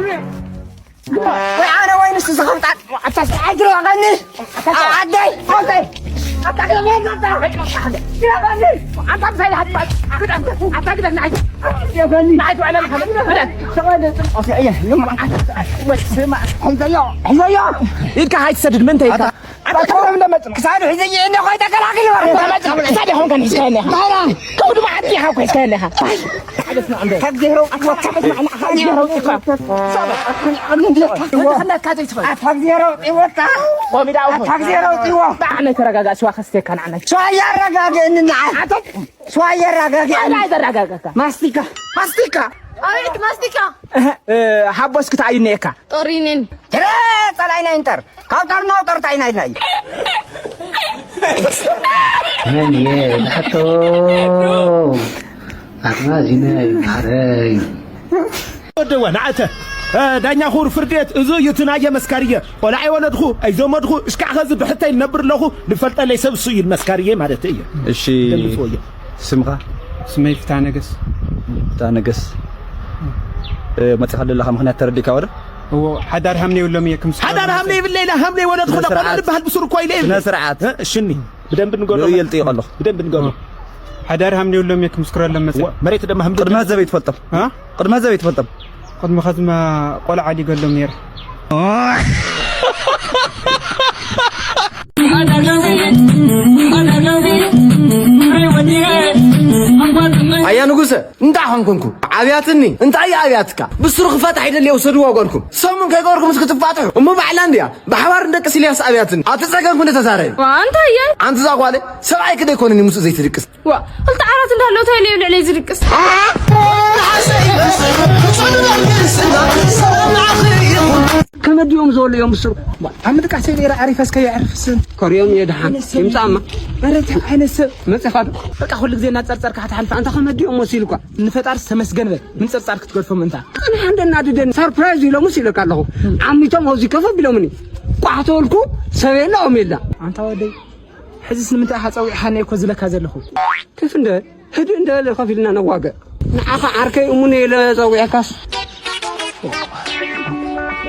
ወይ ኣነ ወይ ንሱ ዝኸፍጣት። ኣታ ስርዓት ዝረቐኒ። ኣደይ፣ ኣደይ። ኣታ ክለመን ኣታ። ኣታ ምሳይ ሃትባት። ኣታ ግደፍ ንዓይ። የፈኒ። ንዓይ ትውዕለ ምሓመድ። ግደፍ። ተቐደ። ኦኬ፣ እየ። ይማ። ወይ ስማ። ሕዘዮ፣ ሕዘዮ። ኢድካ ሃይትሰድድ፣ ምንታይ ኢድካ? ኣታ ክሳዱ ሒዘዮ፣ እኔ ኾይ ተከላክል። ክሳዱ ኾንካ ሒዝካ ኣለኻ። ከምኡ ድማ ዓጢኻ እኮ ሒዝካ ኣለኻ። ተግዜሮ ወካ። ኣታ ግዜሮ ወካ። ኣታ ግዜሮ ወካ። ኣታ ግዜሮ ወካ። ኣነ ተረጋጋ፣ ስዋ ከስተካ ንዓና። ስዋ ያረጋግእኒ ንዓ። ኣታ ስዋ ያረጋግእኒ። ኣታ ዘረጋጋካ። ማስቲካ። ማስቲካ። ኣቤት ማስቲካ። እህ፣ እ፣ ሓቦስ ክትኣዩ እኒኤካ። ጦሪንን። ትረ ጸላይና ኢንተር። ካብ ጦር ናብ ጦር ታይ ናይ ናይ። መን እየ ዝሓቶ? ኣዝማዚነ ማረይ። ወደዋ ንዓተ፣ እ፣ ዳኛ ኹር ፍርዴት፣ እዚ እዩ እቲ ናየ መስካርየ። ቆልዓ የወለድኹ፣ ኣይዘመድኹ፣ እሽካዕ ኸዚ ብሕተይ ልነብር ኣለኹ፣ ልፈልጠለይ ሰብ እሱ እዩ መስካርየ ማለት እየ። እሺ፣ ደምፅዎ እየ። ስምኻ? ስመይ ፍትሃ ነገስ። ፍትሃ ነገስ። እ፣ መፂኻ ዘለኻ ምኽንያት ተረዲእካ ወደ? እዎ፣ ሓዳር ሃምነ የብሎም እየ፣ ክምስ ሓዳር ሃምነ ይብለ ኢለ፣ ሃምነ የወለድኹ ስነ ስርዓት። ቆልዓ ዝበሃል ብሱር እኮ ኢለ ስነ ይብለ። ስርዓት። እ፣ እሽኒ፣ ብደንብ ንገሮ። ንእኡ የልጥይቕ ኣለኹ። ብደንብ ንገሮ። እዎ። ሓዳር ሃምነ የብሎም እየ፣ ክምስክሮ ሎም መፅእ። እዎ፣ መሬት ደማ ሃምነ ቅድሚ ሀዘብ ይትፈልጠም። እ? ቅድሚ ሀዘብ ይትፈልጠም። ቅድሚ ኸዝማ ቆልዓ ሊገሎም ነይረ። ኣያ ንጉሰ፣ እንታይ ኾንኩንኩ? ኣብያትኒ፣ እንታይ ኣብያትካ? ብስሩ ክፋታሕ ይደሊ፣ ውሰድዎ ጓልኩም። ሰሙን ከይገበርኩም እስኪ ትፋትሑ። እሞ ባዕላ እንድያ፣ ብሓባር ንደቅስ ኢልያስ ኣብያትኒ። ኣቲ ጸገምኩ ንተዛረቢ። ዋ፣ እንታይ እየ? ኣንቲ እዛ ጓለ፣ ሰብኣይኪ ዶ ኣይኮነን እዩ ምስኡ ዘይትድቅስ? ዋ፣ ክልተ ዓራት እንዳለው እንታይ ኢለ ልዕለይ ዝድቅስ? ከመዲኦም ዝበሉ እዮም ብስሩ። ኣብ ምድቃሰይ ነይረ፣ ዓሪፈ እስከ የዕርፍስን። ከሪኦም እየ ደሓን። ይምጻእማ። ኧረ፣ እንታይ ዓይነት ሰብ መጺኻ ዶ? በቃ፣ ኩሉ ግዜ እናጸርጸርካ ክትሓልፍ፣ ኣንታ ከመዲኦም መሲሉ እኳ። ንፈጣሪ ተመስገን በል፣ ምንጽርጻር ክትገድፎም እንታ። ቅንሓ እንደናድደኒ፣ ሰርፕራይዝ ኢሎምስ ኢለካ ኣለኹ። ዓሚቶም ኣብዚ ከፍ ቢሎምኒ። ቋሕ ተበልኩ፣ ሰብ የለ፣ ኦም የለ። ኣንታ ወደይ፣ ሕዚስ ንምንታይ ኢኻ ጸዊዕኻኒ እኮ ዝለካ ዘለኹ? ክፍ እንደ ህድእ እንደ በለ ኮፍ ኢልና ነዋግዕ። ንዓኻ ዓርከይ እሙነ ኢለ ጸዊዐካስ።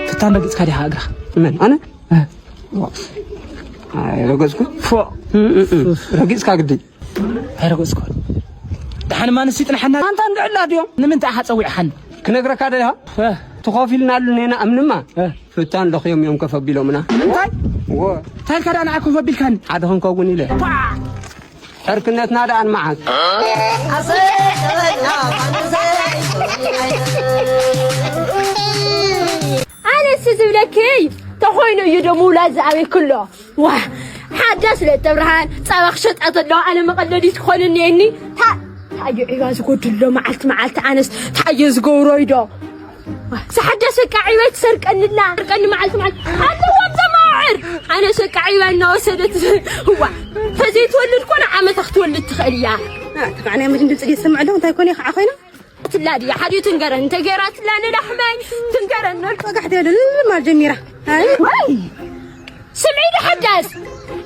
ፍታን ረጊጽካ ዲኻ እግራ? መን? ኣነ? እ። ኣይረገጽኩ። ፎእ። እም፣ እም፣ እም። ረጊጽካ ግዲ። ኣይረገጽኩ። ደሓን ማንስ ይጥንሓና? ኣንታ እንድዕላ ድዮም? ንምንታይ ኢኻ ጸዊዕኻኒ? ክነግረካ ደሊኻ? እ። ትኾፍ ኢልናሉ ኔና እምንማ። እ። ፍታን ለኽዮም እዮም ከፍ ኣቢሎምና። እንታይ? እዎ። እንታይ ኢልካ ደኣ ንዓ ኮፍ ኣቢልካኒ? ሓደ ክንከውን ኢለ። ፓ! ዕርክነትና ደኣ ንመዓስ? ኣነስ ዝብለኪ ተኾይኑ እዩ ዶ ምውላድ ዝኣበይ ክሎ? ዋ! ሓዳስ ለተብርሃን ጸባ ክሸጣ ተለዋ ኣነ መቐለዲት ክኾንኒ እኒ? ታ-፣ ታዩ ዕባ ዝጎድሎ መዓልቲ መዓልቲ ኣነስ ታየ ዝገብሮ እዩ ዶ? ዝሓደሰካ ዕይወት ትሰርቀንላ፣ ትሰርቀኒ መዓልቲ መዓልቲ ኣለዎም ዘማውዕር። ኣነ ሸቃ ዕይዋ እናወሰደት፣ እዋ፣ ተዘይትወልድ ኮነ ዓመታ ክትወልድ ትኽእል እያ። አ፣ ተቃዕናይ መድን ድምፂ ድየ ዝሰምዕ ኣለኹ? እንታይ ኮነ ከዓ ኮይና? ትላ ድያ? ሓዲኡ ትንገረን፣ እንተ ገይራ ትላ ንላሕመይ ትንገረን። ወጋሕ ትብል ማል ጀሚራ። ኣይ። ዋይ! ስምዒ ዶ ሓዳስ?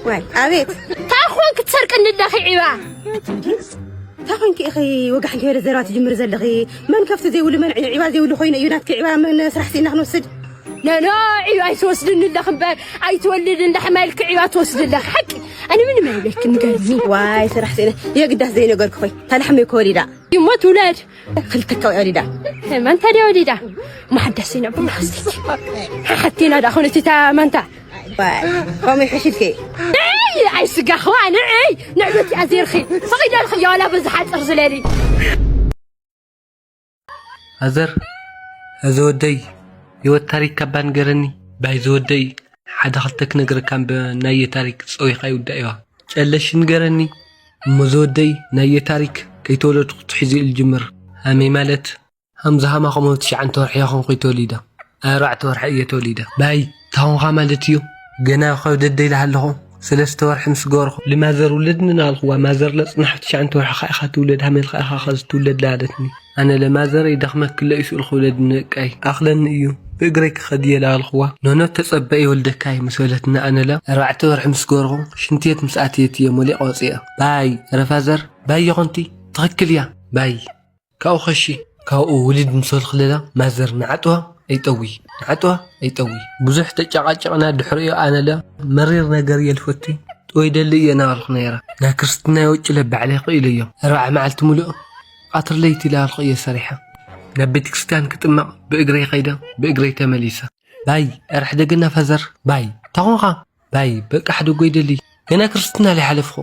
ዋይ፣ ኣቤት። እንታይ ኾንክ ትሰርቅኒ ኣለኺ ዕይዋ? እንታይ ኾንኪ ኢኺ ወጋሕ እንከይበለ ዘረባ ትጅምሪ ዘለኺ? መን ከፍቲ ዘይብሉ፣ መን ዒ-፣ ዒባ ዘይብሉ ኮይኑ እዩ ናትኪ ዒባ? መን ስራሕ ስኢና ክንወስድ? ኖ፣ ኖ፣ ዒባ ኣይትወስድኒ ኣለኺ እምበር፣ ኣይትወልድን ላሕማይ ኢልኪ ዒባ ትወስዲ ኣለኺ። ሓቂ፣ ኣነ ምንም ኣይብለኪ፣ ንገርኒ። ዋይ፣ ስራሕ ስኢና፣ የግዳስ ዘይነገርኪ ኾይ፣ እታ ላሕመይ እኮ ወሊዳ። እሞ ትውለድ። ክልተ ካብ ወሊዳ። መን ታዲያ ወሊዳ? መሓደስ ኢና ብማሓስቲክ። ሓሓቲና ዳ ኾነት እታ ማንታ። ባይ፣ ከምኡ ይሕሽልኪ። ንዕይ፣ ኣይ ስጋ ኸዋ፣ ንዕይ፣ ንዕበቲ ኣዜርኺ። ፈቒደልኺ እያ ዋላ በዚ ሓፅር ዝለሊ። ኣዘር፣ እዚ ወደይ፣ ህይወት ታሪክ ካባ ንገረኒ። ባይ ዝወደይ፣ ሓደ ክልተ ክነግረካ እምበ ናየ ታሪክ ጸዊኻ ይውዳእ እዩዋ። ጨለሽ ንገረኒ። እሞ ዝወደይ፣ ናየ ታሪክ ከይተወለድኩ ትሒዙ እዩ ዝጅምር። ሃመይ ማለት፣ ሃምዛ ሃማ ኸምኡ ትሽዓንተ ወርሒ እያ ኾንኩ ተወሊደ። ኣርባዕተ ወርሒ እየ ተወሊደ። ባይ፣ ታኾንኻ ማለት እዩ። ገና ኸብደደይ ለሃለኹ፣ ሰለስተ ወርሒ ምስ ገበርኩ፣ ልማዘር ውለድኒ እናበልኩዋ፣ ማዘር ለጽናሕ ትሽዓንተ ወርሒ ኸኣ ኢኻ ትውለድ፣ ሃመል ኸኣ ኢኻ ኸዚ ትውለድ ለሃለትኒ። ኣነ ለማዘረይ ደኽመኪ ለኢሱ ኢልኩ ውለድኒ እቃይ፣ ኣኽለኒ እዩ፣ ብእግረይ ክኸድ እየ ለሃልኩዋ። ኖኖ ተጸበ ይወልደካይ ምስ በለትና፣ ኣነ ለ ኣርባዕተ ወርሒ ምስ ገበርኩ፣ ሽንትየት ምስ ኣትየት እየ ሞሊቐ ወጽየ። ባይ፣ ረፋዘር፣ ባይ ይኾንቲ፣ ትኽክል እያ፣ ባይ። ካብኡ ኸሺ፣ ካብኡ ውልድ ምስ በልኩ ለላ ማዘር ንዓጥዋ፣ ኣይጠዊ ንዓጥዋ ኣይጠዊ ብዙሕ ተጨቃጨቅና ድሕሪኡ ኣነለ መሪር ነገር የልፈቲ ወይ ደሊ እየ ናበልኩ ነይረ። ናይ ክርስትና የውጭለ ባዕለ ክኢሉ እዮም ኣርባዕ መዓልቲ ሙሉእ ቃትር ለይቲ ላበልኩ እየ ሰሪሐ። ናብ ቤተክርስትያን ክጥመቕ ብእግረይ ከይደ ብእግረይ ተመሊሰ። ባይ ኣራሕ ደገና ፈዘር ባይ ተኾንኻ ባይ በቃ ሓደ ጎይ ደሊ ገና ክርስትና ለይሓለፍኩ።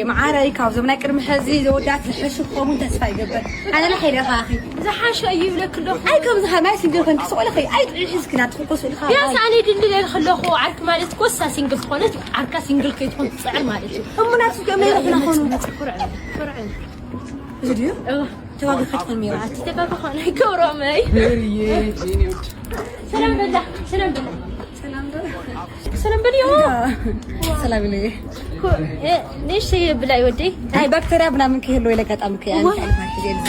መዓረይ ካብዞም ናይ ቅድሚ ሕዚ ዘወዳት ዝሕሹ ክኸውን ተስፋ ይገብር። ኣነ ናይ ሓይለ ካኺ ዝሓሸ እዩ ይብለክ ኣለኹ። ኣይ ከምዚ ከማይ ሲንግል ኮንኪ ስቕ ኢልኺ ኣይ ጥዑይ ሒዝኪ ናትኪ ኮስ ኢልካ። ቢያንስ ኣነ ድልድል ኢልክ ኣለኹ። ዓርኪ ማለት ኮሳ ሲንግል ዝኾነት ዓርካ ሲንግል ከይትኾን ትፅዕር ማለት እዩ። እሙናት ገመይ ርሕና ኾኑ። ኩርዕ ኩርዕ እዚ ድዩ? ተጋግኻ ትኾን ሜራ። ኣቲ ተጋግኻ ናይ ገብሮመይ። ሰላም በላ ሰላም በላ። ሰላም በልዮ። ሰላም ኢለየ። ንእሽተይ ብላይ ወደይ። ኣይ ባክተርያ ምናምን ከይህልዎ ኢለ ኣጋጣሚ ከይ ኣነ ወይ። ታሪክ ማለት እየ ልዛ።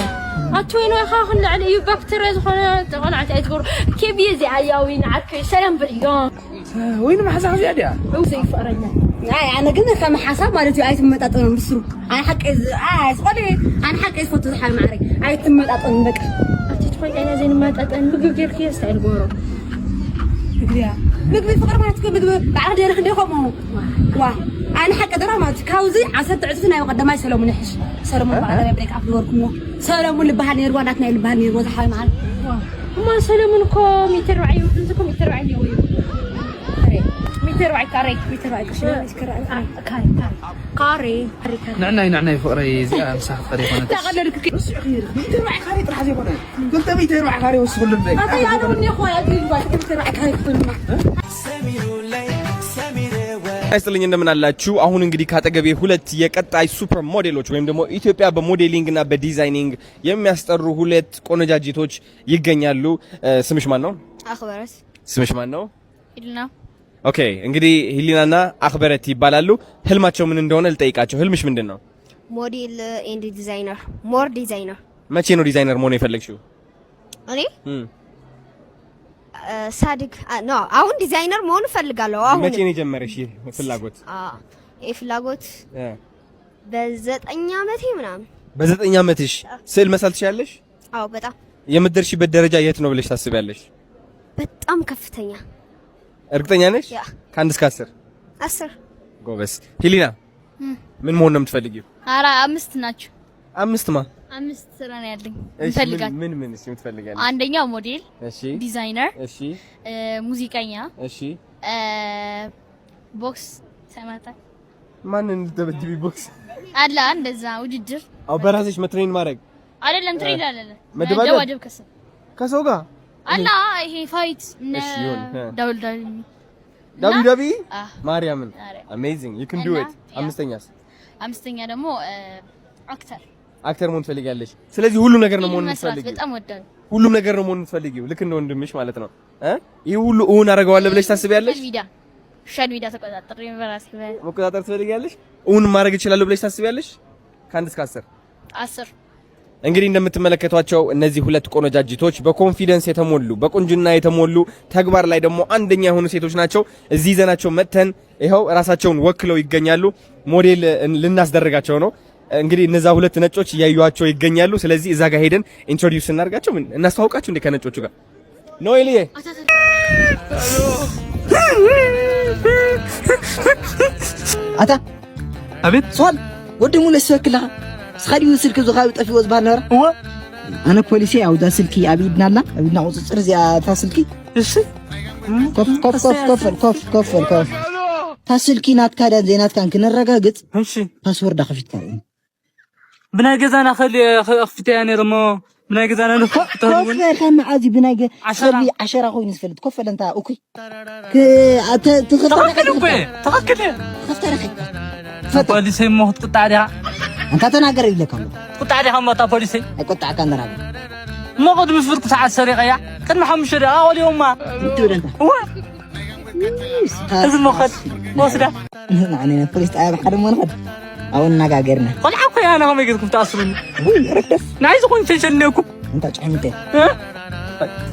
ኣቲ ወይ ነው ኻኽን ልዕሊ እዩ ባክተርያ ዝኾነ ተቆላዕቲ ኣይትገብሩ። ኬብየ እዚኣ እያ ወይ ንዓርከይ ሰላም በልዮ። ወይኒ መሓዛ ከዚኣ ድያ? ዘይፍቅረኛ። ኣይ ኣነ ግን ከም ሓሳብ ማለት እዩ ኣይትመጣጠኑን ብስሩ። ኣነ ሓቂ ኣይ ስቆሊ ኣነ ሓቂ ዝፈቱ ዝሓል ማዕረይ ኣይትመጣጠኑን በቃ። ኣቲ ትኾን ኣነ ዘይንመጣጠን ምግብ ጌርክዮ ስታይል ጎሮ። ምግብያ ምግቢ ፍቅሪ ማለት እኮ ምግቢ ባዕሪ ደረክ እንደ ከምኡ ዋ ኣነ ሓቂ ደራ ማለት ካብዚ ዓሰርተ ዕፅፊ ናይ ቀዳማይ ሰለሙን ይሕሽ። ሰለሙን ባዕሪ ብሬክ ኣፕ ዝወርኩሞ ሰለሙን ልበሃል ነይርዋ ናትና ልበሃል ነይርዋ ዝሓል ማለት። እማ ሰለሙን እኮ ሚተር ርባዕ እዩ። እንዚ እኮ ሚተር ርባዕ እዩ። ሚተር ርባዕ ካሬ። ሚተር ርባዕ ቅርሺ ነው። ሚተር ርባዕ ካሬ። ካሬ። ካሬ። ካሬ። ካሬ። ንዕናይ ንዕናይ ፍቕረይ እዚኣ ምሳኻ ትኸደ ይኾነት። እንዳቐለድኩ ከ- ንሱ ይኽይር። ሚተር ርባዕ ካሬ ጥራሕ ዘይኮነ ክልተ ሚተር ርባዕ ካሬ ወስኽሉ እምበይ። ኣታ ያለው እኔ እኮ ያለው ይባል ሚተር ርባዕ ካሬ ክፍልና። ይስጥልኝ እንደምን አላችሁ? አሁን እንግዲህ ካጠገቤ ሁለት የቀጣይ ሱፐር ሞዴሎች ወይም ደግሞ ኢትዮጵያ በሞዴሊንግ እና በዲዛይኒንግ የሚያስጠሩ ሁለት ቆነጃጅቶች ይገኛሉ። እ፣ ስምሽ ማን ነው? አክበረት ስምሽ ማን ነው? ሂልና ኦኬ፣ እንግዲህ ሂሊናና አክበረት ይባላሉ። ህልማቸው ምን እንደሆነ ልጠይቃቸው። ህልምሽ ምንድን ነው? ሞዴል ኤንድ ዲዛይነር ሞር ዲዛይነር መቼ ነው ዲዛይነር መሆን የፈለግሽው? እኔ እም፣ እ፣ ሳድግ አ፣ ኖ አሁን ዲዛይነር መሆን እፈልጋለሁ። አሁን መቼ ነው የጀመረሽ ይህ ፍላጎት? አ፣ ይህ ፍላጎት እ፣ በዘጠኝ ዓመቴ ምናምን በዘጠኝ ዓመትሽ ስዕል መሳል ትችያለሽ? አዎ በጣም የምትደርሺበት ደረጃ የት ነው ብለሽ ታስቢያለሽ? በጣም ከፍተኛ እርግጠኛ ነሽ? ያ። ከአንድ እስከ አስር አስር ጎበዝ። ሂሊና ምን መሆን ነው የምትፈልጊው? ኧረ አምስት ናቸው። አምስት ማ አምስት ስራ ነው ያለኝ እሺ፣ እንፈልጋል። ምን ምን ምን እሺ የምትፈልጊያለሽ? አንደኛው ሞዴል፣ እሺ ዲዛይነር፣ እሺ እ፣ ሙዚቀኛ፣ እሺ እ፣ ቦክስ ተማታ ማንን ልትደበድቢ? ቦክስ አለ እንደዛ ውድድር አው በራስሽ መትሬን ማድረግ አይደለም ትሬድ አይደለም መደባደብ? መደባደብ ከሰው ከሰው ጋር አላ ይሄ ፋይት እነ እሺ፣ ይሁን፣ እ። ዳብል ዳብል ዳቢ ዳቢ አ። ማርያምን ኧረ። Amazing you can እና do it። ያ። አምስተኛስ አምስተኛ ደግሞ እ፣ አክተር አክተር መሆን ትፈልጊያለሽ? ስለዚህ ሁሉ ነገር ነው መሆን ፊልም መስራት የምትፈልጊው? በጣም ወዳለሁ። ሁሉም ነገር ነው መሆን የምትፈልጊው? ልክ እንደ ወንድምሽ ማለት ነው እ? ይህ ሁሉ እውን አደርገዋለሁ ብለሽ ታስቢያለሽ? ሶሻል ሚዲያ ሶሻል ሚዲያ ተቆጣጥሬ በራሴ በ- መቆጣጠር ትፈልጊያለሽ? እውን ማድረግ እችላለሁ ብለሽ ታስቢያለሽ? ከአንድ እስከ አስር አስር እንግዲህ እንደምትመለከቷቸው እነዚህ ሁለት ቆነጃጅቶች በኮንፊደንስ የተሞሉ በቁንጅና የተሞሉ ተግባር ላይ ደግሞ አንደኛ የሆኑ ሴቶች ናቸው። እዚህ ይዘናቸው መጥተን ይኸው ራሳቸውን ወክለው ይገኛሉ። ሞዴል ልናስደርጋቸው ነው። እንግዲህ እነዛ ሁለት ነጮች እያዩዋቸው ይገኛሉ። ስለዚህ እዛ ጋር ሄደን ኢንትሮዲውስ እናድርጋቸው። ምን እናስተዋውቃቸው እንዴ ከነጮቹ ጋር? ኖ ኤልዬ ኣታ ኣቤት ሶል ወዲ ሙለ ሰክላ ስኻዲ ስልክ ዝኻብ ጠፊዎ ዝበሃል ነረ እወ ኣነ ፖሊሰ ኣብዛ ስልኪ ኣብ ኢድና ኣላ ኣብ ኢድና ቁፅፅር እዚኣ እታ ስልኪ እሺ ኮፍ ኮፍ ኮፍ ኮፍ ኮፍ ኮፍ ኮፍ እታ ስልኪ ናትካ ድያን ዘይናትካን ክነረጋግፅ እሺ ፓስወርዳ ከፊትካ እዩ ብናይ ገዛና ኸሊ ኣኽፊተያ ነይረ እሞ ብናይ ገዛና ንኽፍቶ እውን ኮፈ ከም መዓዚ ብናይ ገ- ዓሸራ። ኸሊ ዓሸራ ኮይኑ ዝፈልጥ ኮፈ ለንታ እኩይ ተኸክል እኮ እየ፣ ተኸክል እየ። ከፍተረኸ ፖሊሰይ እሞ ክትቁጣዕ ዲኻ እንታ ተናገር ይለካ ኣሎ ቁጣዕ ዲኻ እሞ እታ ፖሊሰይ ኣይቆጣዕካ እንደራበ እሞ ቅድሚ ፍርቂ ሰዓት ሰሪቐያ ቅድሚ ሓሙሽተ ደቂቓ ቆሊኦማ ትብለንታ እወ እዚ መኸድ ወስዳ ንሕና ፖሊስ ጣብያ ሓደ እሞ ንኸድ ኣብኡ እናጋገርና ቆልዓ እኮ ያና ከመይ ጌርኩም ትኣስሩኒ ውይ ረደፍ ናይ ዝኾን ሸሸኔኩም እንታ ጨሚተ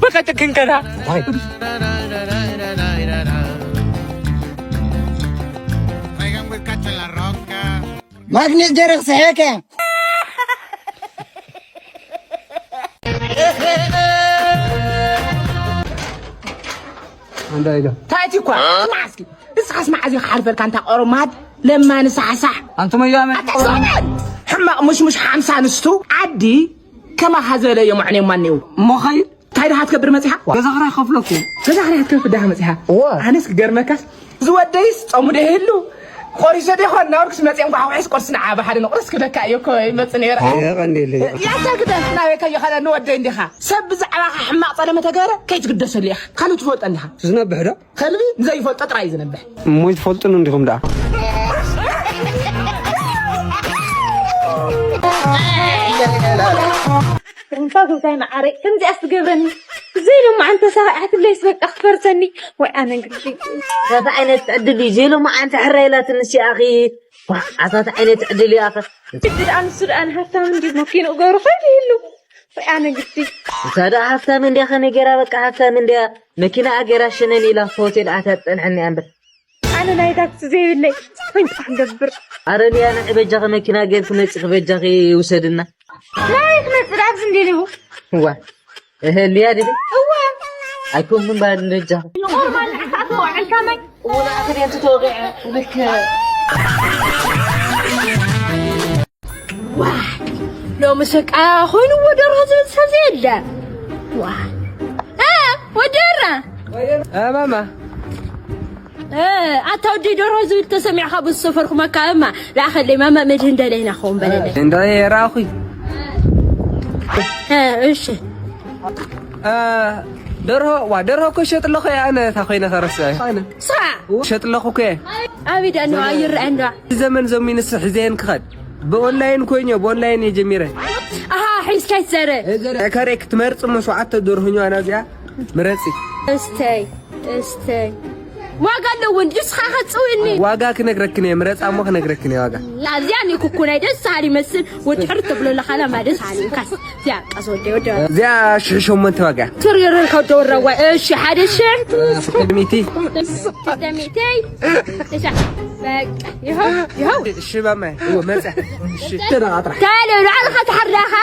በቃ ጨክን ከዳ እንታይ ማግኔት ጀረክ ሰሐከ እንታይ ኢለ? ታይቲ እኳ፣ ስማዕ እስኪ። ንስኻስ መዓዝ እዩ ክሓልፈልካ፣ እንታ ቆርማድ ለማኒ ሳሕሳሕ? ኣንቱም እዮም ኣታ ሰብኣይ! ሕማቕ ሙሽሙሽ ሓምሳ ኣንስቱ ዓዲ ከማኻ ዝበለ እዮም ኣዕንዮማ እኒአው። እሞ ኸይድ? እንታይ ደኣ ክትገብር መጺኻ? ገዛ ኽራይ ከፍለኩ። ገዛ ኽራይ ክትከፍል ደኣ መጺኻ? እወ። ኣነስ ክገርመካስ፣ ዝወደይስ ጾሙ ዶ ይህሉ? ቆሪሰ ዶ ይኾን? ናብርክስ መጺኦም ኳሕኩሒስ ቁርሲ ንዓ ብሓደ ንቑርስ ክብለካ እየ እኮ ይመጽእ ነይረ። የቐንየለይ። ያታ ግደፍ፣ ናበይ ከይኸደ ንወደይ እንዲኻ። ሰብ ብዛዕባኻ ሕማቕ ጸለመ ተገበረ፣ ከይትግደሰሉ ኢኻ። ካልእ ትፈልጦ እንዲኻ። ዝነብሕ ዶ? ከልቢ ንዘይፈልጦ ጥራይ እዩ ዝነብሕ። እሞ ይትፈልጡን እንዲኹም ደኣ። እንኳ ጎብታይ መዓረይ፣ ከምዚኣስ ትገብረኒ። ዘይሎማዓንቲ ተሳኺዓ ትብለይስ በቃ ክፈርሰኒ። ወይ ኣነ እንግዲ። እንታይ ዓይነት ዕድል እዩ? ዘይሎማዓንቲ ሕራይ ኢላትኒ ሲኣኺ። ዋ፣ ኣታ እንታይ ዓይነት ዕድል እዩ ኣኸ? ግዲ ደኣ ንሱ ደኣ ንሃብታም እንዲ መኪንኡ ገይሩ ከይዱ ይህሉ። ወይ ኣነ ግዲ። እሳ ደኣ ሃብታም እንዲያ ከመይ ገይራ በቃ ሃብታም እንዲያ መኪና ኣገይራ ሸነን ኢላ ሆቴል ኣትያ ትጸንሐኒ እያ እምበር። ኣነ ናይ ታክሲ ዘይብለይ እንታይ ክገብር? ኣረ ሊያ ንዒ በጃኺ መኪና ጌርኪ መጺኺ በጃኺ ውሰድና። ናይ ክመጽእ ኣብዚ እንዴ ሊቡ? እዋ። እህ ሊያ ድዲ? እዋ። ኣይኮን ምን ባል በጃኺ። ኖርማል ንዓኻ ተወዕልካ ማይ። ወላ ኣኽል የንቱ ተወቂዐ ልክ። ዋ፣ ሎሚ ሰቃ ኮይንዎ ደርሆ ዝብል ሰብ ዘየለ። ዋ። እ፣ ወዲ እራ። እ፣ ማማ። እ፣ ኣታ ወዲ ደርሆ ዝብል ተሰሚዕካ ብዝሰፈርኩ መካብማ። ላኸለይ ማማ መድህን ደለይና ኸውን በለለይ። እንዶ የራኹ። እ፣ እሺ። እ፣ ደርሆ፣ ዋ፣ ደርሆ እኮ ይሸጥ ኣለኹ እየ ኣነ፣ እታ ኮይነ ከረስዐ። ስራ። ይሸጥ ኣለኹ እኮ እየ። ኣቢዳ ነው ኣይረአንዳ። ዘመን ዘሚንስ ሒዘየን ክኸድ። ብኦንላይን ኮይን እዮ፣ ብኦንላይን እየ ጀሚረ። ኣሃ፣ ሒዝካ ይትዘረ። ከሬ ክትመርጽ እሞ ሸውዓተ ደርሆ እዮ ኣና እዚኣ ምረጺ። እስተይ፣ እስተይ። ዋጋ ኣለዎ እንዲ፣ እስኻ ኸጽውኒ። ዋጋ ክነግረክን እየ፣ ምረጻ እሞ ክነግረክን እየ ዋጋ። ኣብዚኣ እኔ ኩኩ ናይ ደስ በሃሊ ይመስል፣ ወዲ ሕር ተብሎ ለኻላ ማ ደስ በሃሊ እንካስ። እዚኣ ቀስ ወደ ወደ። እዚኣ ሽሕ ሸሞንተ ዋጋ። ትርርር ከደወራ ዋ፣ እሺ፣ ሓደ ሽሕ። ሚቲ። ክልተ ሚእተይ። እሺ፣ በቃ፣ ይኸው፣ ይኸው። እሺ፣ ባማይ፣ እዎ፣ መጸ። እሺ፣ ተደቓ ጥራሕ። ታለ፣ ንዓኻ ትሓርዳኻ።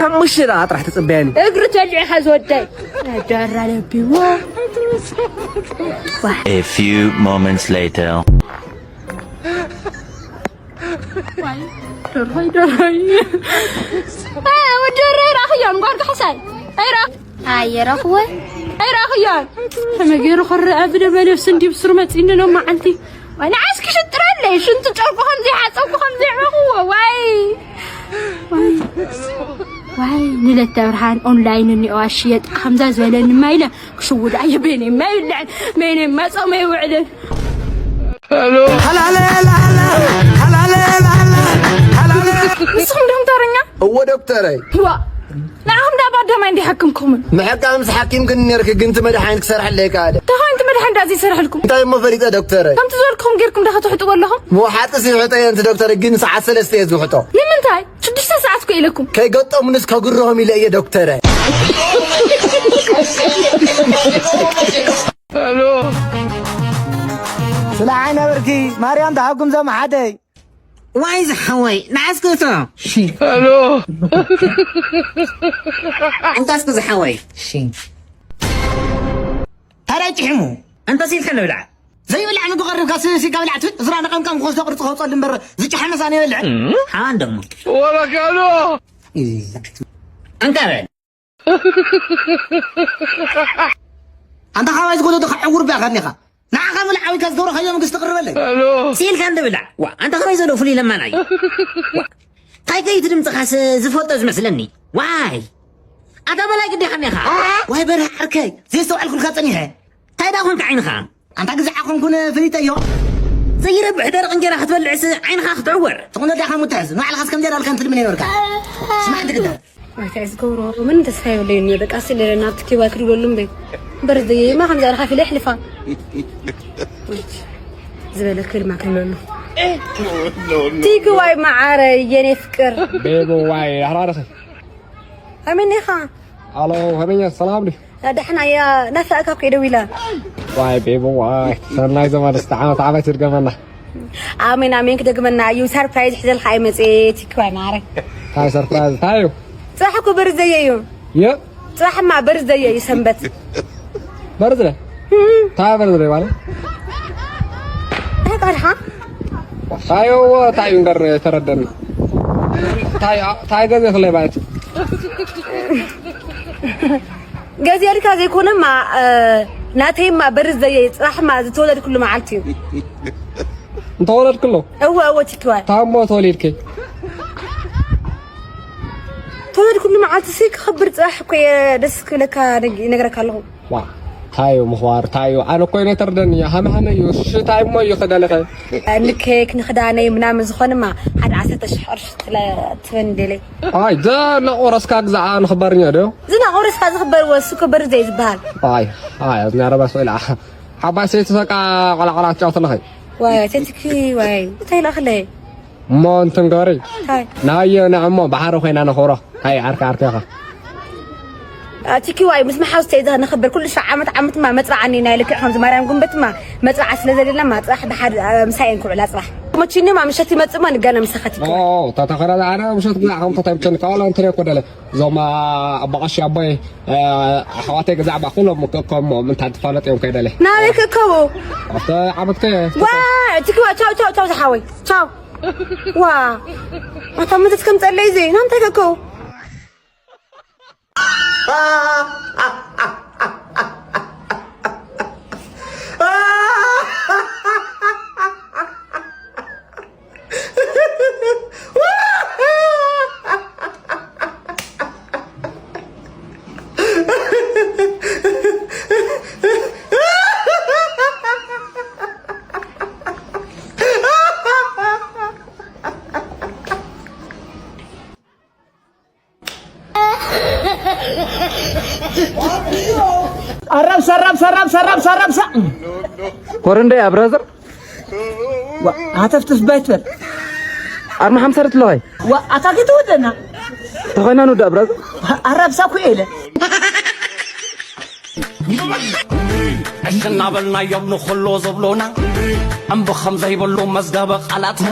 ሓሙሽተ ደቓ ጥራሕ ትጽበያኒ። እግሪ ተልዒኻ ዝወደይ። ደራ ለቢዎ። A few moments later. ዋይ፣ ደርሆይ፣ ደርሆይ። እ፣ ወዲ ደርሆይ ራኽዮን፣ ጓል ካሕሳይ። ኣይራ-፣ ኣይረኽወን። ኣይራኽዮን። ከመይ ገይሩ ክረአ ብደመ ነፍሲ እንዲ ብስሩ መጺእኒ ሎም መዓልቲ። ዋይ፣ ንዓስ ክሽጥረለይ፣ ሽንቲ ጨርቁ ከም ዘይሓጸብኩ ከም ዘይዕመኽዎ። ዋይ። ዋይ። ዋይ፣ ንለተ ብርሃን ኦንላይን እኒኦ ኣሽየጥ ከምዛ ዝበለኒ ማይለ ክሽውድ ኣየ በይነይ ማይ ይብልዕን፣ በይነይ ማይ ጾመ ይውዕልን። ንስኹም ዶክተርኛ? እወ ዶክተረይ። ዋ፣ ንዓኹም ዳ ባደማይ እንዲ ሓክምኩምን? ምሕቃምስ ሓኪምክን ነርክ፣ ግን እቲ መድሓኒት ክሰርሐለይ ከኣለ። እንታይ እቲ መድሓኒት ዳ ዘይሰርሐልኩም? እንታይ እሞ ፈሊጠ ዶክተረይ? ከምቲ ዝበልኩኹም ጌርኩም ዳ ክትውሕጥዎ ኣለኹም? ምውሓጥስ ይውሕጦ እየ፣ ንቲ ዶክተረይ፣ ግን ሰዓት ሰለስተ እየ ዝውሕጦ። ንምንታይ? ሽዱሽተ ሰዓት እኮ ኢለኩም። ከይገጠሙንስ ከጉርሆም ኢለ እየ ዶክተረ። ስለ ዓይነ ብርኪ ማርያም ተሃጉም ዘመሓደይ። ዋይ ዝሓወይ፣ ንዓስክቶ። ኣንታስኩ ዝሓወይ። ተረጭሕሙ። እንተ ሲልካ ንብላዕ። ዘይብላዕ ምግቢ ቀሪብካ ሲ-፣ ሲጋ ብላዕ ትብል። እዝራ ነቐምቀም ክወስዶ ቅርጺ ከውጸሉ እምበር ዝጨሓመ ሳነ ይበልዕ። ሓዋን ደሞ። ወረካሎ። ይዛሕቱ። ኣንታ በል። ኣንታ ካባይ ዝጎደዶ ከዕውር ብያ ከኒኻ። ንዓኻ ብላዕ ወይ ከዝገብሮ ከዮ መንግስቲ ቅርበለይ። ሲልካ እንደ ብላዕ። ዋ፣ ኣንታ ካባይ ዘሎ ፍሉይ ለማናይ። ዋ፣ እንታይ ከይት ድምፅኻስ ዝፈልጦ ዝመስለኒ። ዋይ። ኣታ በላይ ግዲ ከኒኻ። ዋይ በርህ ዓርከይ፣ ዘየስተውዓልኩልካ ጸኒሐ። እንታይ ደኣ ኮንካ ዓይንኻ? ኣንታ ግዛዕ ኮንኩን ፍሊጠዮ። ዘይረብሕ ደረቕ እንጀራ ክትበልዕስ ዓይንኻ ክትዕወር። ትኹን ወዲኻ ሙትሕዝ፣ ንባዕልኻስ ከምዚኣ ዳልካ እንትልምን ይነበርካ። ስማዕ እንት ግዳ። እንታይ ዝገብሮ? ምን ተስፋ የብለይን እየ። በቃ ስለ ናብቲ ኪባ ክድወሉ እምበይ። እምበር ዘይማ ከምዚኣ ኢልካ ኢለ የሕልፋ። ዝበለ ክልማ ክብለሉ። ቲግዋይ መዓረይ የኔ ፍቅር። ቤቢ ዋይ ኣሕራርኺ። ኣሜን ኢኻ። ኣሎ፣ ሀበኛ ሰላም ድዩ? ደሕና እያ፣ ናፍቃ እኮ ደዊላ። ዋይ ቤቢ ዋይ፣ ሰናይ ዘመን እስተ ዓመት ዓመት ይድገመና። ኣሜን፣ ኣሜን፣ ክደግመና እዩ። ሰርፕራይዝ ሒዘልካ እየ መፅኤ፣ ቲኪ ዋይ ማረ። እንታይ ሰርፕራይዝ፣ እንታይ እዩ? ፅባሕ እኮ በርዝደይ እዩ። የ ጽባሕማ በርዝደይ እዩ ሰንበት። በርዝደ? እም። ታይ በርዝደ ማለት? እንታይ ቃልካ? ታዮ ታይ እንገር ተረደና። ታይ ታይ ገዜ ክለ ማለት? ገዜ ልካ ዘይኮነማ፣ እ፣ ናተይማ በርዝደይ ጽባሕማ ዝተወለድኩሉ መዓልቲ እዩ። እንተወለድክሎ? እወ፣ እወ፣ ቲክዋይ። ታሞ ተወሊድከ? ተወለድኩሉ መዓልቲ ሲ ክኸብር ጽባሕ እኮ እየ ደስ ክብለካ ነግ-፣ ይነግረካ ኣለኹ። ዋ፣ ታዩ ምኽባር፣ ታዩ። ኣነ እኮ እየ ነተርደኒ፣ ሃመ ሃመ እዩ፣ ሽታይ እሞ እዩ ክደለኸ። ንኬክ፣ ንኽዳነይ ምናምን ዝኾንማ ሓደ ዓሰርተ ሽሕ ቅርሺ ትለ-፣ ትበኒ ደለይ። ኣይ፣ ዘናቆረስካ ግዛኣ ንኽበርኛ ዶ? ዝናቆረስካ ዝኽበር ወሱ ክበር ዘይ ዝበሃል። ኣይ፣ ኣይ፣ ኣዝና ረባ ስኢላ። ሓባይ ሰይቲ በቃ ቆላቆላ ትጫወት ኣለኸ። ዋይ፣ ተትኪ፣ ዋይ፣ እንታይ ኢላ ኣኽለይ? እሞ እንትንገሪ እንታይ? ናየ ንዕሞ ባሕሪ ኮይና ነኽብሮ። ሃይ ዓርኪ ዓርኪ ኢኻ። ኣቲ ኪዋይ ምስ መሓውስተይ እዛ ነኽብር ኩሉ ሻዕ ዓመት ዓመት ማ መጽራዓኒ ናይ ልክዕ ከምዚ ማርያም ጉንበት ማ መጽራዓ ስለ ዘደለና ማ ጽራሕ ብሓድ ምሳኤን ክውዕላ ጽራሕ። መቺኒ ማ ምሸት ይመጽእ ማ ንገና ምሳኸት ይከ። ኦ፣ ተተኸረ ኣነ ምሸት ግዛዕ ከም ተታይብቸን ካዋላ እንትን እኮ ደለ። እዞም ኣባቃሽ ኣቦይ ኣሕዋተይ ገዛዕ ባ ኩሎም ከም ምንታይ ትፋለጥ እዮም ከይደለ። ናበይ ክእከቡ? ኣብተ ዓመት ከ ዋ፣ እቲ ኪዋ ቻው ቻው ቻው ዝሓወይ። ቻው። ዋ። ኣታ መተት ከም ጸለይ እዚ ናምታይ ከከው። ኣራብሳ ኣራብሳ ኣራብሳ ኣራብሳ ኣራብሳ። ኮረንደይ ኣብራዘር። ዋ፣ ሃተፍትፍ ባይትበል። ኣርማ ሓምሳ ርትለዋይ። ዋ፣ ኣታ ከተወደና። ተኾይና ንውዳእ ብራዘር። ኣራብሳ እኮ እየ ኢለ። ዕሽ እናበልናዮም ንኹሉ ዝብሉና እምቢ ከም ዘይብሉ መዝገበ ቃላትና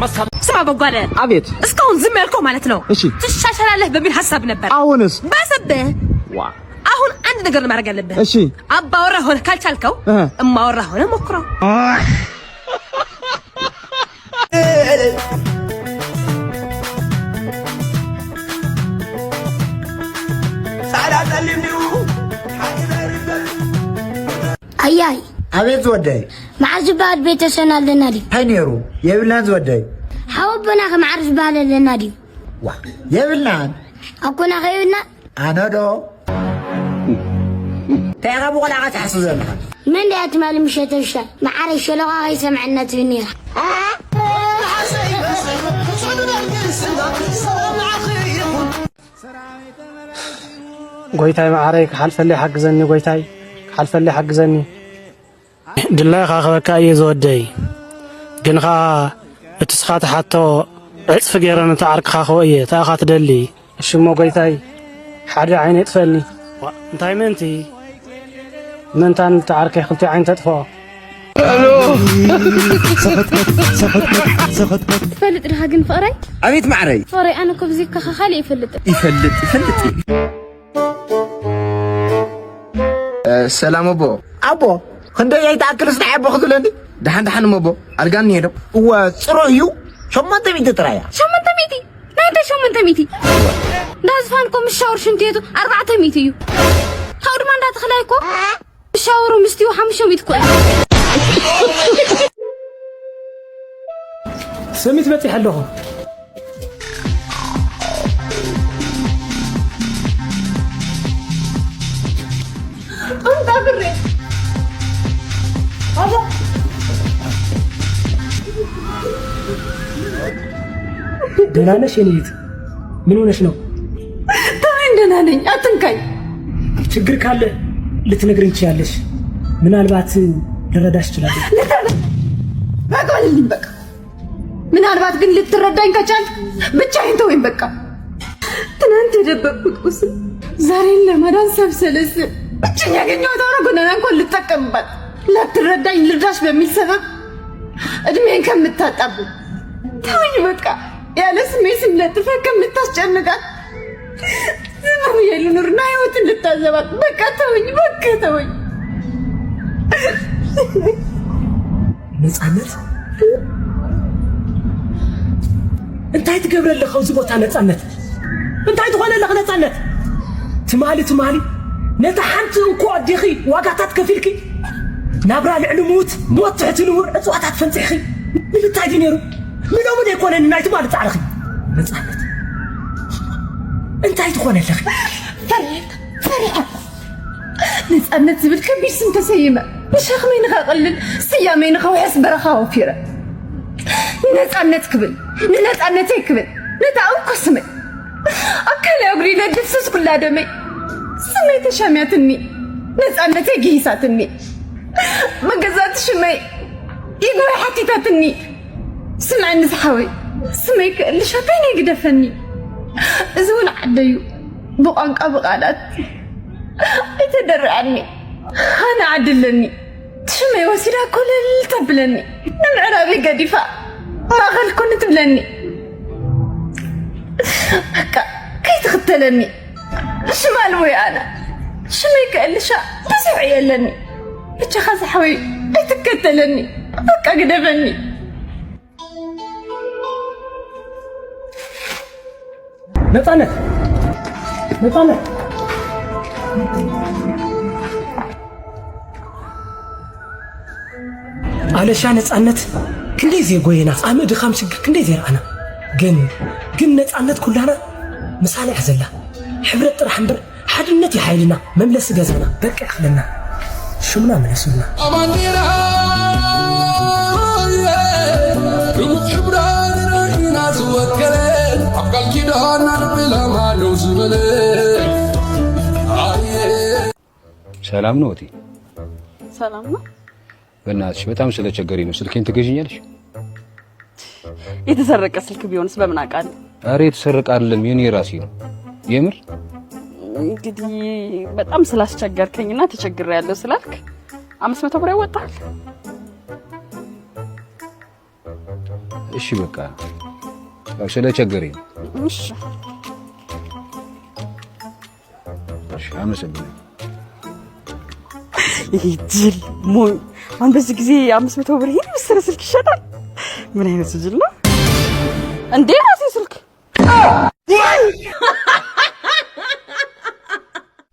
መሰል ስማ በጓለ፣ አቤት። እስካሁን ዝም ያልከው ማለት ነው። እሺ። ትሻሻላለህ በሚል ሀሳብ ነበር። አሁንስ? ባሰብህ። ዋ። አሁን አንድ ነገር ነው ማድረግ ያለብህ። እሺ። አባወራ ሆነ ካልቻልከው እህ። እማወራ ሆነ ሞክረው። ጻዕዳ ጸሊም ድዩ? ኣያይ። ኣቤት ዝወደይ። መዓር ዝበሃል ቤተሰብና ኣለና ድዩ? እንታይ ነይሩ? የብልናን ዝወደይ። ሓወቦና ከ መዓር ዝበሃል ኣለና ድዩ? ዋ፣ የብልናን። ኣኮና ከ የብልና? ኣነ ዶ? እንታይ ኢኻ ብቆልዓኻ ትሓስብ ዘለኻ? መን ድያ ትማሊ ምሸት ውሻ? መዓረይ ሸሎኻ ከይሰምዐና ትብል ነይራ። ጎይታይ መዓረይ፣ ክሓልፈለይ ሓግዘኒ፣ ጎይታይ፣ ክሓልፈለይ ሓግዘኒ። ድላይኻ ክበካ እየ ዝወደይ፣ ግን ኸኣ እቲ ስኻ ትሓቶ ዕጽፊ ገይረ ነቲ ዓርክኻ ክቦ እየ፣ ተኣኻ ትደሊ። እሺ እሞ ጎይታይ፣ ሓደ ዓይነ ይጥፈእኒ። ዋ፣ እንታይ ምእንቲ? ምእንታን እቲ ዓርከይ ክልቲኡ ዓይኒ ተጥፍኦ። ትፈልጥ ዲኻ ግን ፍቕረይ? ኣቤት ማዕረይ። ፍቕረይ፣ ኣነ እኮ ብዘይካኻ ካልእ ይፈልጥ። ይፈልጥ፣ ይፈልጥ እዩ። እ፣ ሰላም ኣቦ። ኣቦ፣ ክንደይ ኣይትኣክልስ ንዓይ ኣቦ ክትብለኒ? ደሓን ደሓን እሞ ኣቦ፣ ኣልጋ እኒሄ ዶ? እወ፣ ጽሩይ እዩ። ሸሞንተ ሚእቲ ጥራይ እያ። ሸሞንተ ሚእቲ? ናይ እንታይ ሸሞንተ ሚእቲ? እንዳ ዝፋን እኮ ምስ ሻወር ሽንቲ ቤቱ ኣርባዕተ ሚእቲ እዩ። ካብኡ ድማ እንዳ ተኽላይ እኮ ምስ ሻወሩ ምስቲኡ ሓሙሽተ ሚእቲ እኮ እዩ። ሰሚት በጺሐ ኣለኹ። ኣንታ ብሬ። ኣቦ። ደህና ነሽ የኔ እህት? ምን ሆነሽ ነው? ተወኝ፣ ደህና ነኝ። አትንካኝ። ችግር ካለ ልትነግሪኝ ትችያለሽ። ምናልባት ልረዳሽ እችላለሁ። ልትረዳ-፣ በቃ በልልኝ፣ በቃ። ምናልባት ግን ልትረዳኝ ከቻልክ ብቻዬን ተወኝ በቃ። ትናንት የደበቅኩት ቁስል ዛሬን ለማዳን ሳብሰለስል ብቸኛ ያገኘኋት አውራ ጎዳና እንኳን ልጠቀምባት ላትረዳኝ ልርዳሽ በሚል ሰበብ እድሜን ከምታጣብኝ ተወኝ በቃ። ያለ ስሜ ስም ለጥፈህ ከምታስጨንቃት ዝም ብዬ ኑር ናይ ህይወትን ልታዘባት። በቃ ተወኝ፣ በቃ ተወኝ። ነፃነት፣ እንታይ ትገብሪ ኣለኺ ኣብዚ ቦታ ነፃነት? እንታይ ትኾኒ ኣለኺ ነፃነት? ትማሊ ትማሊ ነታ ሓንቲ እንኮ ኣዴኺ ዋጋታት ከፊልኪ ናብራ ልዕሊ ምዉት ሞት ትሕቲ ንቡር ዕፅዋታት ፈንፂሕኺ። ንምንታይ ድዩ ነይሩ? ንሎሚ ዶ ኣይኮነን ናይ ትማሊ ፃዕርኺ? ነፃነት፣ እንታይ ትኾኒ ኣለኺ? ፈሪሐ፣ ፈሪሐ። ነፃነት ዝብል ከቢድ ስም ተሰይመ። ንሸኽመይ ንኸቕልል፣ ስያመይ ንኸውሕስ በረኻ ወፊረ። ንነፃነት ክብል፣ ንነፃነተይ ክብል፣ ነታ እንኮ ስመይ ኣካለይ ኣጉዲለ ድፍስስ ኩላ ደመይ። ስመይ ተሻምያትኒ፣ ነፃነተይ ግሂሳትኒ። መገዛእቲ ሽመይ ይግባይ ሓቲታትኒ። ስምዐኒ ዝሓወይ፣ ስመይ ክእልሻ እንታይ ናይ ግደፈኒ? እዚ እውን ዓደዩ ብቋንቋ ብቓላት ኣይተደርዐኒ። ኣነ ዓዲ ኣለኒ። ሽመይ ወሲዳ ኮለል ተብለኒ። ንምዕራበይ ገዲፋ ማእኸል ኩኒ ትብለኒ። በቃ ከይትኽተለኒ። ሽማል ወይ ኣነ ሽመይ ክእልሻ ብዙሕ እየ ኣለኒ። ብቻኻ ዝሓወይ ኣይትከተለኒ። በቃ ግደፈኒ። ነፃነት፣ ነፃነት፣ ኣለሻ ነፃነት፣ ክንደይ ዘይጎየና፣ ፃምእ ድኻም ሽግር ክንደይ ዘይረኣና። ግን ግን ነፃነት ኩላና ምሳና እያ ዘላ። ሕብረት ጥራሕ እምበር ሓድነት እዩ ሓይልና። መምለሲ ገዛና በቃ ይኽለና። ሽሙና ምለሱልና። ኣባንዲራ ብሙት ሕብራ ንርኢና ዝወከለ ኣብ ቃል ኪዳና ንብላማ ደው ዝበለ ኣየ ሰላም ነው እቴ? ሰላም ነው። በእናትሽ በጣም ስለቸገረኝ ነው። ስልኬን ትገዥኛለሽ? የተሰረቀ ስልክ ቢሆንስ በምን አውቃለሁ? አረ የተሰረቀ አይደለም፣ የኔ ራሴ ነው። የምር እንግዲህ በጣም ስላስቸገርከኝና ተቸግሬያለሁ ስላልክ አምስት መቶ ብር ያዋጣል። እሺ በቃ ያው ስለቸገረኝ ነው። እሺ እሺ አመሰግናለሁ። ይሄ ጅል ሞኝ። አሁን በዚህ ጊዜ አምስት መቶ ብር ይሄን የመሰለ ስልክ ይሸጣል? ምን አይነቱ ጅል ነው እንዴ?